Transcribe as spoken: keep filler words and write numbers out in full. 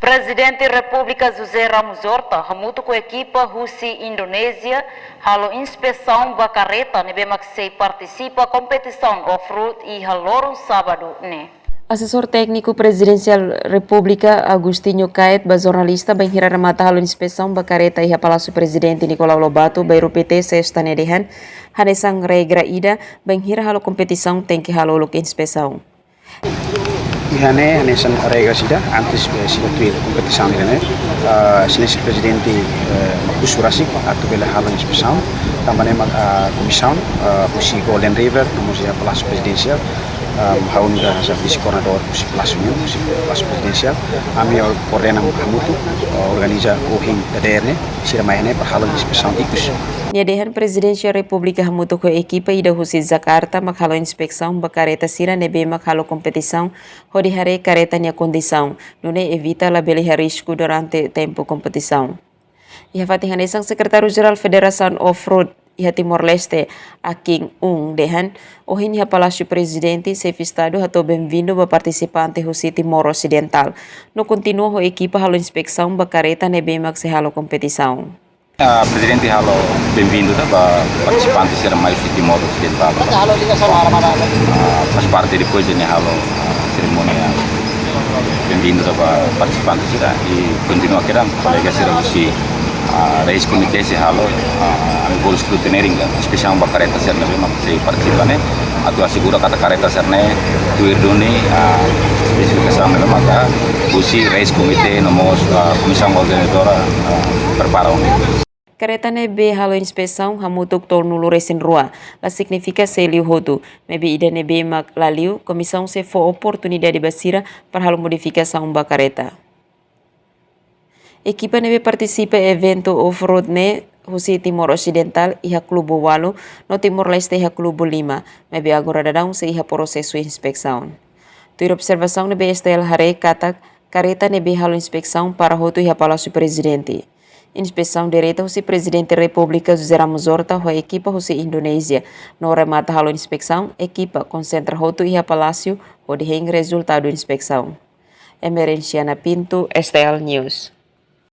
Prezidente Repúblika José Ramos Horta hamutuk ho ekipa husi Indonézia halo inspesaun ba kareta ne'ebé mak sei partisipa kompetisaun off-road iha loron sábadu ne'e. Asesór tékniku Prezidensiál Repúblika Agostinho Caet ba jornalista bainhira remata halo inspesaun ba kareta iha Palásiu Prezidente Nicolau Lobato, Bairru Pité, Sesta ne'e dehan, hanesan regra ida, bainhira halo kompetisaun tenke halo uluk inspesaun. Iha ne'e hanesan regra sira, antes, eh, sira tuir kompetisaun ida-ne'e, ah, Exelénsia Prezidente, eh, mak husu rasik atu bele halo inspesaun, tanba ne'e mak, ah, komisaun, ah, husi Golden River, no mós iha Palásiu Prezidénsia, ah, ha'u nu'udar hanesan vise-koordenadór husi Palásiu nian, husi Palásiu Prezidénsia, ami koordena hamutuk, ah, organiza ohin dadeer ne'e, sira mai ne'e para halo inspesaun ikus. Nia dehan Prezidénsia Repúblika hamutuk ho ekipa ida husi Jakarta mak halo inspesaun ba kareta sira ne'ebé mak halo kompetisaun hodi haree kareta nia kondisaun, nune'e evita labele iha risku durante tempu kompetisaun. Iha fatin hanesan, Sekretáriu Jerál Federasaun Off-Road iha Timor-Leste, Aking Ung, dehan, ohin iha Palásiu Prezidente, Xefe Estadu hato'o benvindu ba partisipante husi Timor Osidentál, no kontinua ho ekipa halo inspesaun ba kareta ne'ebé mak sei halo kompetisaun. Ah, Prezidente halo benvindu ida ba partisipante sira mai husi Timor Osidentál. Ah, faz parte depois de halo, ah, serimónia benvindu ida ba partisipante sira i kontinua kedan kolega sira husi, ah, race committee sei halo, ah, ami bolu scrutineering, inspesaun ba kareta sira ne'ebé mak sei partisipa ne'e, atu asegura katak kareta sira-ne'e tuir duni, ah, espesifikasaun ne'ebé maka husi race committee no mós, ah, komisaun organizadora, ah, prepara ona. Kareta ne'ebé halo inspesaun hamutuk tolunulu-resin-rua, la signifika sei liu hotu, maibé ida ne'ebé mak la liu, komisaun sei fó oportunidade ba sira para halo modifikasaun ba kareta. Ekipa ne'ebé partisipa eventu off-road ne'e husi Timor Osidentál iha klubu ualu, no Timor-Leste iha klubu lima, maibé agora daudaun sei iha prosesu inspesaun. Tuir observasaun ne'ebé S T L haree katak, kareta ne'ebé halo inspesaun para hotu iha Palásiu Prezidente. Inspesaun direta husi Prezidente Repúblika José Ramos Horta ho ekipa husi Indonézia, no remata halo inspesaun, ekipa konsentra hotu iha Palásiu hodi hein rezultadu inspesaun. Emerenciana Pinto, S T L News.